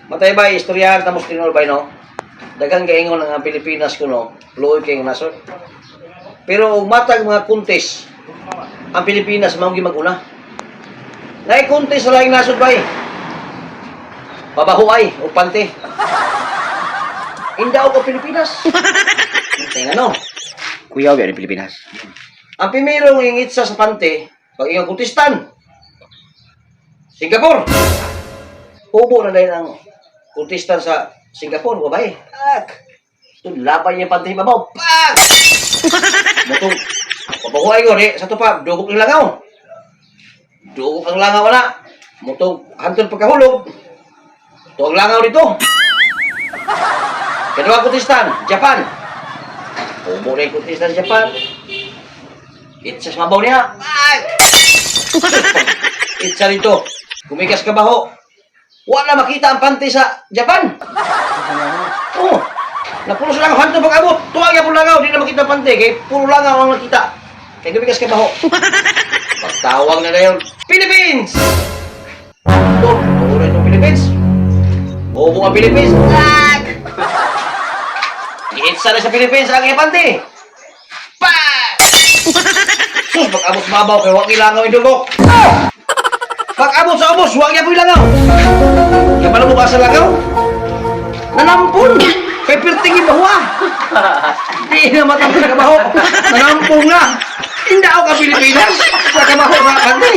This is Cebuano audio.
Matay ba, istoryahan tamos tinol ba, no? Daghang gaingon ang Pilipinas kuno, luoy kay nasod. Pero og matag mga contest, ang Pilipinas mao gyud mag-una. Naay contest sa laing nasod bay. Babaho ay o pante. Indaw ko Pilipinas. Tingnan no. Kuyaw yan Pilipinas. Ang primerong ingitsa sa pante, pag iyong kontestan, Singapore. Hubo na dahil ang kontestan sa Singapore, babae. Pak! Ito, laban niya pante babaw. Pak! Mutong, pabahuay ko, ri, sa tupa, dugok ang langaw. Dugok ang langaw na. Mutong, hantol pagkahulog. Ito ang langaw dito. Kedua kontestan, Japan. Hubo na yung kontestan sa Japan. Itsa sa mabaw niya. Pak! Itsa dito. Kumikas ka baho. Wala makita ang pante sa Japan. Oo. Napulo sa langaw. Hanto pag-abot. Tuwag ya puro langaw. Di na makita ang pante. Kay puro langaw ang nakita. Kay gumikas ka baho. Pagtawag na na yun, Philippines! Ito, tuuran yung Philippines. Bobo ang Philippines. Pak! Itsa na sa Philippines ang iyang pante. Pak! Sus, pag-abot sa mabaw, kay wag ilangaw yung dugok. Pag-abot sa ubos, wag niya po ilangaw. Kaya pala mukha sa langaw. Nanampon! Kay pirting yung bawa. Di na matapos sa kabaho. Nanampon na. Hindi ako ka Pilipinas. Sa kabaho sa kante.